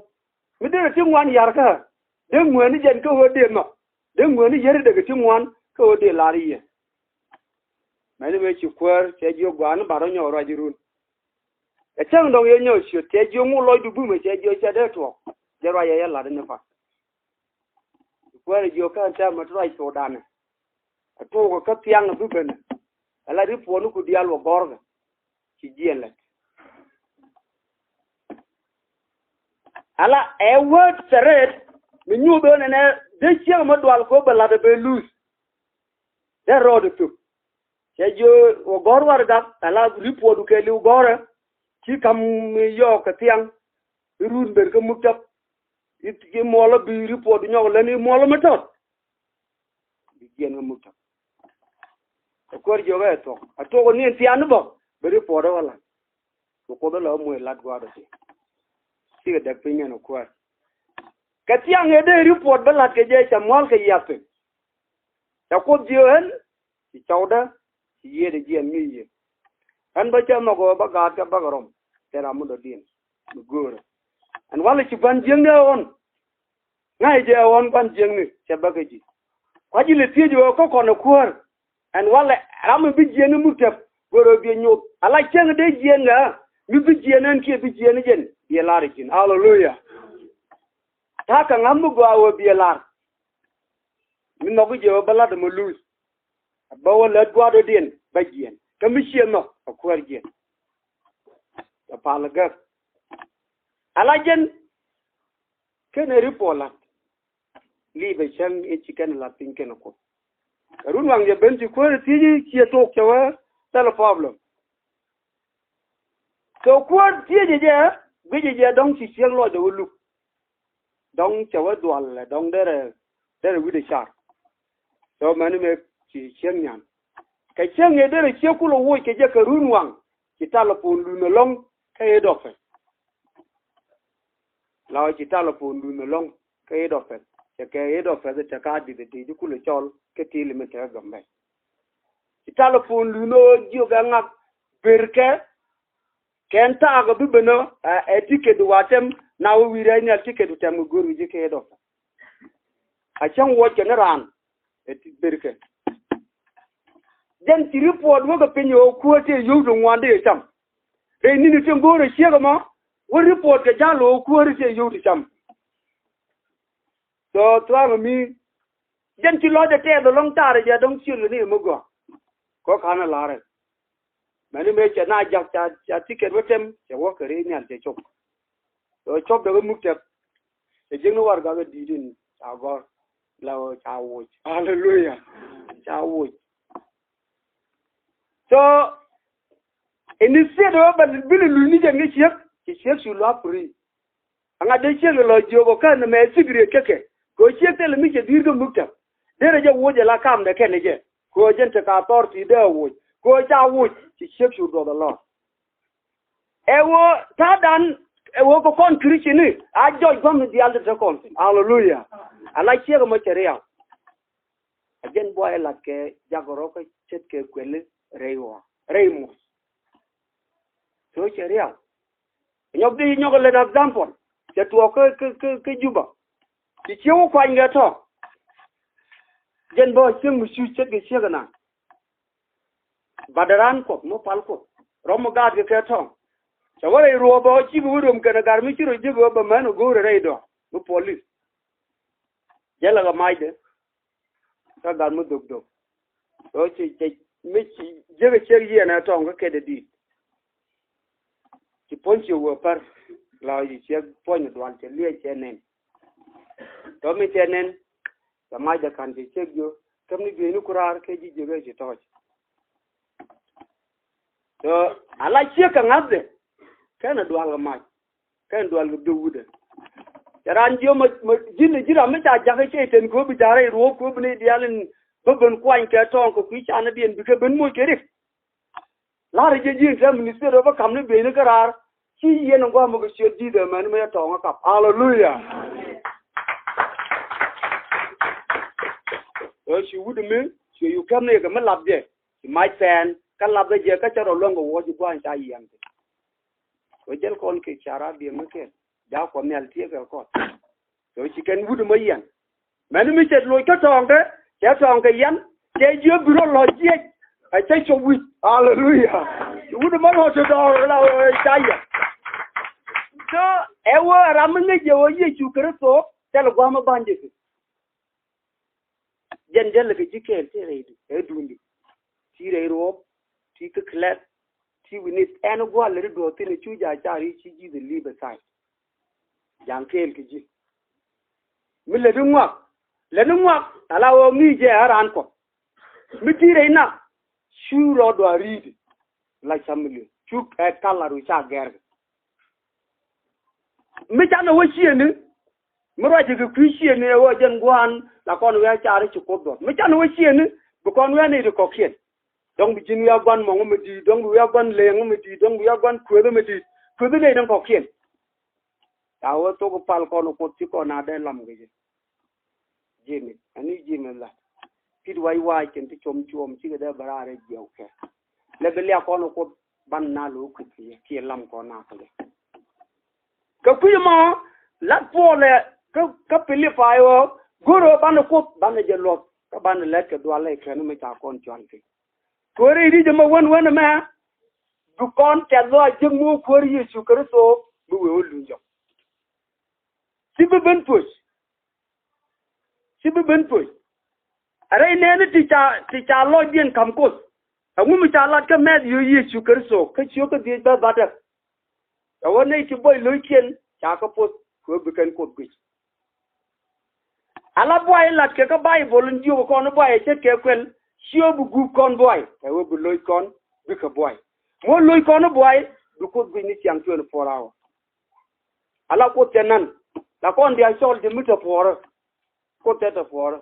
Mi derɛ ti ŋuan yarkä, dee ŋuäni jɛn kä ɣöö dee nhɔk. Dee ŋuäni yäri dekɛ ti ŋuan kä ɣöö dee lar yɛ. Mɛni mëë ci kuäär, cɛ jiök gɔaa ni ba rɔ nyɔk ruac irun. Ɛ cäŋ dɔ̱ŋ yɛ nyɔk ciöt, cɛ jiök ŋu lɔcdu bumɛ, cɛ jiök cɛ dee tuɔɔk. Jɛ ruac yɛ yɛ lat ni path. Ci kuäär ɛ jiök kä ɛn tɛmɛ ti ruac thokdanɛ. Ɛ tuɔɔk kä thiaŋ ɛ bi ben. Ɛ la ri puɔ̱ni ku diaal wä gɔ̱rkɛ. Ci jiɛn lät. Ala ɛ word threat mi nyuuth ɣän ɛnɛ dee ciek mi dual kɛ ɣöö bɛ la̱t ɛ bɛ luth. Dee rɔɔdɛ thuk. Cɛ jiö wä gɔ̱r warɛgak ala report kɛ li̱w gɔ̱rɛ. Ci ka̱m mi yɔɔk kɛ thiaŋ. Irun ben kä muktäp. I̱ muɔlä bi report nyɔk län i̱ muɔlä mi tɔt. Bi jiɛn kä muktäp. Ɛ kuäär jiök ɛ thuɔ̱k. Ɛ thuɔ̱k ɛ ni ɛn thia̱a̱n ni bä. Bi report ɛ wä la̱t. Bi Kuoth ɛ lɔ muec la̱t gua̱a̱r ɛ thia̱a̱n. Cikɛ däk piny ɛn ɛ kuäär. Kɛ thia̱a̱ŋ ɛ dee report bä la̱t kɛ jɛ cɛ mua̱l kɛ yath piny. Cɛ Kuoth jiök ɣän ci cɔwdä ci yiëëdɛ jiɛn mi yiëë. Ɣän bä cä nhɔk ɣöö bä gaatkɛ bäkɛ rɔm. Cɛ ram mi dɔ̱diɛn mi göörä. Ɛn walɛ ci gua̱n jiäkni ɛ ɣɔn. Ŋa̱c jɛ ɛ ɣɔn gua̱n jiäkni cɛ bäkɛ ji̱. Kua̱c ilɛ thiec ɣöö kä kɔn ɛ kuäär. Ɛn walɛ ram mi bi jiɛn ni muktäp. Göörä biɛ nyoth ala cäŋ dee jiɛn ŋa. Mi bi jiɛn ɛn kiɛ bi jiɛn ni jɛn biɛ lar ji̱n. Aleluya. Ta̱a̱ kɛ ŋa̱th mi gɔaa ɣöö biɛ lar. Mi nhɔk i̱ jɛ ɣöö bä la̱t ɛmɔ luth. Bä wä lät gua̱a̱r dɔ̱diɛn bä jiɛn kä mi ciɛ nhɔk ɛ kuäär jiɛn. Ɛ pal ɛ gäk. Ala jɛn kenɛ report la̱t. Liipɛ cäŋ in ci kɛn la̱t piny kɛn ɛ Kuoth. Kɛ run waŋ jɛ ben ci kuäär thiec i̱ ciɛ thok cɛ wä thilɛ problem. Kɛ kuäär thiecɛ jɛ guicɛ jɛ dɔ̱ŋ ci ciek lɔcdɛ wä luk. Dɔ̱ŋ cɛ wä dual ɛ dɔ̱ŋ derɛ derɛ wi̱cdɛ car. Cɛ wä mɛni mëë ci ciek nyan. Kɛ ciek ŋi̱i̱c derɛ ciek kulɛ woc kɛ jɛ kɛ run waŋ, ci talɛ pon luny ɛlɔ̱ŋ kä head office. La ɣöö ci talɛ pon luny ɛlɔ̱ŋ kä head office. Cɛ kɛ head office te ka di̱t di̱t kulɛ cɔl kä tëëli mi te kä Gambɛl. Ci talɛ pon luny ɣöö jiök ɛ ŋak, berkɛ, kɛn ta̱a̱ kɛ bi ben ɣöö ɛ, ɛ ticket wa tɛm, na wä wi̱i̱ rɛy nhial ticket tɛm kɛ go̱o̱r wi̱i̱ ji̱ kɛ head office. A cäŋ wuɔckɛ ni raan ɛ ti berkɛ. Jɛn ci report wä kɛ piny ɣöö kuäär tëë yio̱w ti ŋuan dee cam. Rɛy ni̱ni tin go̱o̱rɛ ciek ɛmɔ wä report kɛ ja̱l ɣöö kuäär tëë yio̱w ti cam. So thua̱a̱ŋ mi jɛn ci lɔcdɛ tɛɛth ɛlɔ̱ŋ taarɛ jɛ dɔ̱ŋ ciöl kɛ ni ɛmɛ gɔaa. Kɔ ka̱n ɛ la̱rɛ. Mɛni mëë cɛ na jak ca, ca ticket wä tɛm, cɛ wä kɛ rɛy nhial cɛ cop. So cop dɛ wä muk tɛp. Cɛ jiäkni warɛgak ɛ di̱i̱t in ca gɔ̱r. La ɣöö ca woc. Aleluya. Ca woc. So instead ɣöö bɛ bi lɛ luny ni jɛn kɛ ciek, ci ciek cu luaak free. Aŋa dee ciek lɛ lɔ jiök ɔ kän mɛ secret kɛ kɛ. Kɛ ɣöö ciek thilɛ mi cɛ dhi̱i̱r kä muk tɛp. Derɛ jɛ woc ɛ la kamdɛ kɛnɛ jɛ. Kɛ ɣöö jɛn tekɛ authority dee a woc. Kɛ ɣöö ca woc ci ciek cu duɔth ɛ lɔr. Ɛ ɣöö ta̱a̱dan ɛ ɣöö kɛ kɔn Christian ni a jɔc gua̱m ni diaal ti te kɔn. Aleluya. A la ciek ɛmɔ cɛ riaw. A jɛn buay lat kɛ jak rɔ kä ce̱tkɛ kuɛli rɛy ɣɔaa rɛy muɔ̱th. So cɛ riaw. Nyɔk di nyɔk lɛ example. Cɛ tuɔɔk kä, kä, kä, kä Juba. Ci ciek wä kuany kɛ tɔ̱. Jɛn bä cieŋ mi cu ce̱tkɛ ciek ɛnan. Bat raan Kuɔth mi pal Kuɔth. Rɔm mi gaat kɛ kɛ tɔ̱. Cɛ wä rɛy ruɔ̱ɔ̱p ɔ ci bi wä röm kɛn ɛ gat mi ci rɔ jiäk ɣöö bɛ män ɛ go̱o̱rɛ rɛy dɔ̱ mi police. Jälɛ kɛ macdɛ. Kä gat mi dhok dhok. Tɔ ci cɛ mi ci jiäk ɛ ciek yiɛn ɛ tɔŋ kä kɛt ɛ di̱i̱t. Ci puɔ̱ny ci wä pär. La ci ciek puɔ̱ny dual cɛ liɛc cɛ nɛn. Tɔ mi cɛ nɛn. Cɛ macdɛ ka̱n cɛ ciek jiö. Käm ni bieyni kuraar kɛ ji̱ jiäk ɛ ci tɔ̱ɔ̱c. Tɔ a la ciek kɛ ŋa̱thdɛ. Kɛn ɛ dual kɛ mac. Kɛn dual kɛ bi wutdɛ. Cɛ raan jiö mɛ, mɛ ji̱n ji̱ ram mi ca jakä cɛ iten kɛ ɣöö bi ja̱rɛ iruɔ̱ɔ̱p kɛ ɣöö bi ni diaal in bä ben kuany kɛ tɔ̱ɔ̱ŋ kɛ kui̱ canädiɛn bikɛ ben moc kɛ rik. La̱rä jɛ ji̱n tɛm minister ɣöö bä ka̱m ni bieyni kä raar. Ci yɛn in gua̱a̱m mɛ kɛ ciöt ji̱th ɛmɛn mɛ yɛ tɔ̱ɔ̱ŋ ɛ kap. Aleluya. Ɣöö ci wut mi ci yu kɛm ni kɛ mi lap jɛ. Ci mac pɛn kä lapdä jɛ kä cä rɔ luäŋ kɛ wuɔ̱c i̱ gua̱a̱ny ca yiɛn kɛ. Wä jäl kɔn kɛ cara biɛ mi kɛn. Ja Kuɔth Nhial tiee kɛ kɔn. Cɛ wä ci kɛn wut mɔ yiɛn. Mɛn mi cɛ loc kä tɔ̱ɔ̱ŋkɛ cɛ tɔ̱ɔ̱ŋkɛ yiɛn. Cɛ jiö bi rɔ lɔ jiɛc. Ɛ cɛ cop wi̱c. Aleluya. Ci wut mɔ lɔ ti dɔɔr la wä ca yiɛn. So ɛ wä ram mi ŋäc jɛ wä Yecu Kritho thil gua̱a̱m mi ba̱ny jɛ. Jɛn jälɛ kɛ ji̱ kɛɛl ti rɛy duŋdu, ɛ duŋdu. Ti rɛy ruɔ̱ɔ̱p, ti kä kɛ lɛth, ti wi̱nith ɛn gua̱l lɛ ti duɔth thi̱n cu ja̱ car i̱ ci ji̱ dhɛ li̱i̱p ɛ tha̱a̱c. Ja̱ŋ kɛɛl kɛ ji̱. Mi lɛ ti ŋuak, lɛ ti ŋuak ala ɣöö ŋi̱i̱c jɛ ɛ raan Kuɔth. Mi ti rɛy nak cu rɔɔdɔ a ri̱i̱t. La cam mi li̱w cu ɛ kal la ru ca gɛr kɛ. Mi canɛ wä ciëni mi ruacɛ kɛ kui̱ ciëni ɛ ɣöö jɛn gua̱a̱n la kɔn wiaa caari ci Kuoth dhɔr. Mi canɛ wä ciëni bi kɔn wiaa nɛy ti kɔ̱kiɛn. Dɔ̱ŋ bi ji̱n wiaa gua̱n mɔŋ mi di̱i̱t, dɔ̱ŋ bi wiaa gua̱n leeŋ mi di̱i̱t, dɔ̱ŋ bi wiaa gua̱n kueethä mi di̱i̱t. Kueethä nɛy ti kɔ̱kiɛn. Ca wä thok pal kɔn Kuoth ci kɔn a dee lam kɛ jɛ. Ji̱ mi ani ji̱ mi la pit wac wac kɛn ti cuɔm cuɔm cikɛ dee bɛ raar ɛ jiɛw kɛ. Lɛ bi liak kɔn Kuoth ban na lo̱o̱ kui̱ kiɛ kiɛ lam kɔn na kɛ lɛ. Kɛ kui̱ mɔ lat Puɔlɛ kä, kä Pilipay ɣöö go̱rɛ banɛ Kuoth banɛ jɛ luɔth kä banɛ lɛt kɛ dualɛ kɛn mi ca kɔn cual kɛ. Kuäär i̱ ri̱c ɛmɛ wän wän ɛmɛ bi kɔn tɛth lɔ a jiäk mi wä Kuäär Yecu Kritho bi wee wä luny jɔk. Ci bi ben puɔ̱c. Ci bi ben puɔ̱c. Rɛy nɛɛni ti ca, ti ca lɔcdiɛn ka̱m Kuoth. Ɛŋu mi ca lat kä Mɛthiö Yecu Kritho kä ciök kä dhiec bä batdäk. Ɛ ɣöö nɛy ti buɔy lo̱ckiɛn ca kä poth kɛ ɣöö bi kɛn Kuoth guic. Ala buay lat kɛ kä Baibol in jiök kɔn i̱ buay ɛ ce̱tkɛ kuɛl. Ciö bi gup kɔn buay kɛ ɣöö bi lo̱c kɔn bikɛ buay. Muɔ̱th lo̱c kɔn i̱ buay bi Kuoth guic ni ciaŋ twenty four hour. Ala Kuoth cɛ nan la kɔn bia cɔl jɛ mi te puɔrä. Kuoth cɛ te puɔrä.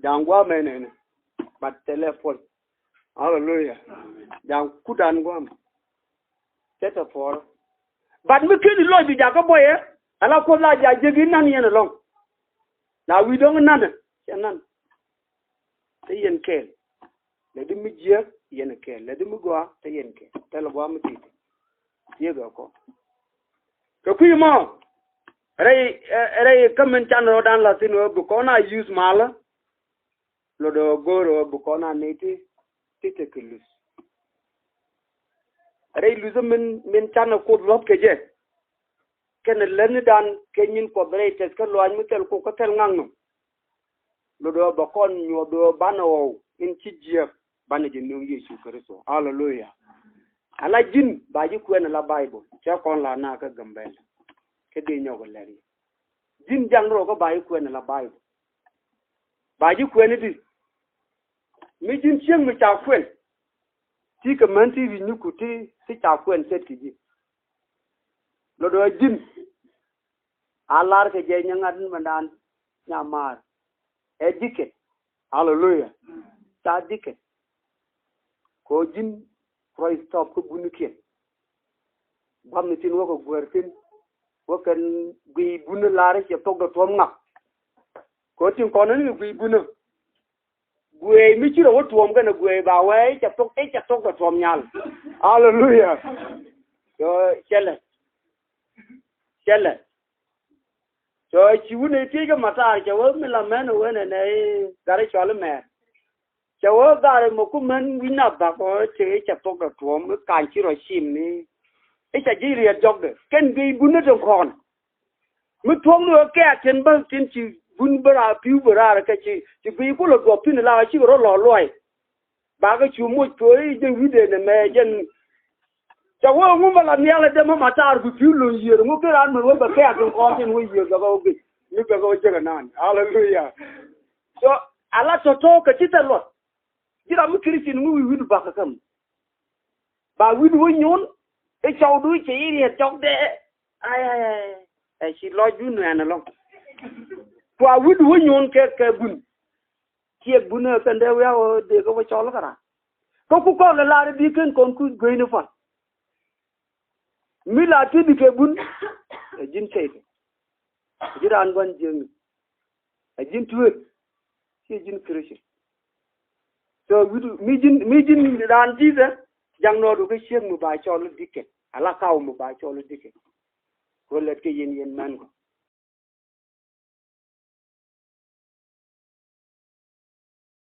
Ja̱a̱ŋ gua̱a̱ mɛ nɛnɛ. But thilɛ puɔl. Haleluya. Ja̱ kudan gua̱a̱m. Cɛ tɛ puɔl. But mi ken i̱ lɔc bi jakä buɔyɛ. Ala Kuoth la ja̱ jek i̱ nan yɛn ɛlɔ̱ŋ. La wi̱i̱ dɔ̱ŋ i̱ nan ɛ cɛ nan. Te yɛn kɛɛl. Lɛ di mi jiääk yɛn kɛɛl, lɛ di mi gɔaa te yɛn kɛɛl, te lɛ gɔaa mi ti̱ti̱. Tiee gɛ kɔ. Kɛ kui̱ mɔ rɛy, rɛy kä min can rɔɔdan la thin wee bi kɔn a use malä. Lot ɛ go̱o̱r ɛ bi kɔn a nɛy ti ti te kɛ luth. Rɛy luthä min, min can ɛ Kuoth luɔ̱p kɛ jɛ. Kɛnɛ lätnidan kɛ nyin Kuɔth rɛy tɛth kä luaac mi thil kok kä thil ŋaknɔ. Lot ɣöö bɛ kɔn nyuɔth ɣöö banɛ ɣɔw in ci jiäk banɛ jɛ nööŋ Yecu Kritho. Aleluya. Ala ji̱n ba ji̱ kuɛn ala Baibol cɛ kɔn la na kä Gambɛl. Kä dee nyɔk ɛ lɛr yɛ ji̱n jaŋ rɔ kä ba ji̱ kuɛn ala Baibol. Ba ji̱ kuɛn i̱di mi ji̱n cieŋ mi ca kuɛn. Ti kɛ män ti wi̱c ni ku ti ti ca kuɛn cɛt kɛ ji̱. Lot ɣöö ji̱n a lar kɛ jɛ nyɛ ŋa̱t ni mɛndan nyamaar. Ɛ dikɛ. Aleluya. Ca dikɛ. Kɛ ɣöö ji̱n Christ tɔp kä bunikiɛn. Gua̱th ni tin wä kɛ guäär thi̱n wä kɛn guiy buni lar i̱ cɛ thok dɔ tuɔ̱m ŋak. Kɛ ɣöö tin kɔn ni guiy buni. Guey mi ci rɔ wä tuɔm kɛnɛ guey ba wee i̱ cɛ thok, i̱ cɛ thok kɛ tuɔm nyal. Aleluya. Cɔ cɛlɛ. Cɛlɛ. Cɔ ci wun i̱ tiec kɛ matar cɛ wee mi la mɛn wee nɛ nɛ i̱ gari cɔl i̱ mɛr. Cɛ wee gari mɛ ku mɛn wi̱n na bak ɔ cɛ i̱ cɛ thok kɛ tuɔm i̱ kan ci rɔ cim ni. I̱ cɛ ji̱ riɛt jɔkdɛ kɛn guey bun ni tin kɔn. Mi tuɔ̱k ni ɣöö kɛɛk tin bä tin ci bun bä raar pi̱w bä raar kɛ ci, ci guiy kulɛ duɔp thi̱n la ɣä cikɛ rɔ lɔ luɔy. Bakɛ cu moc kööri jɛ wi̱cdɛ nɛ mɛ jɛn. Cɛ wee ŋu mɛ la nhial ɛ dee mä ma taar bi pi̱w lo̱ny yiëër ŋu ki raan mɛ wee bɛ kɛɛk tin kɔɔr tin wee yiëër bɛ kɛ wä guic mi bɛ kɛ wä jek ɛ naan. Aleluya. So ala tɔ̱tɔ̱ kɛ ci thɛ luɔt. Ji̱ ram mi Christian ŋu wi̱i̱ wi̱cdu bakä käm. Ba wi̱cdu wä nyuun i̱ cɔwdu cɛ i̱ riɛt cɔkdɛ. Ay ay ay. Ɛ ci lɔcdu nuɛn ɛlɔ̱ŋ. Kua wi̱cdu wä nyuun kɛ kɛ bun. Ciɛk bun ɛ kɛn dee wiak ɣöö dee kɛ wä cɔl kɛ raar. Kä ku kɔn kɛ lar i̱ bi kɛn kɔn kuc gueyni pua̱l. Mi la ti bi kɛ bun. Ɛ ji̱n cɛy kɛ. Ɛ ji̱n raan gua̱n jiäkni. Ɛ ji̱n tueet. Ciɛ ji̱n Christian. So wi̱cdu mi ji̱n, mi ji̱n raan Jesus. Ja̱ŋ nɔɔdu kä ciek mi ba cɔl i̱ dikɛ. Ala kaw mi ba cɔl i̱ dikɛ. Kɛ lɛt kɛ yɛn yɛn män kɔ.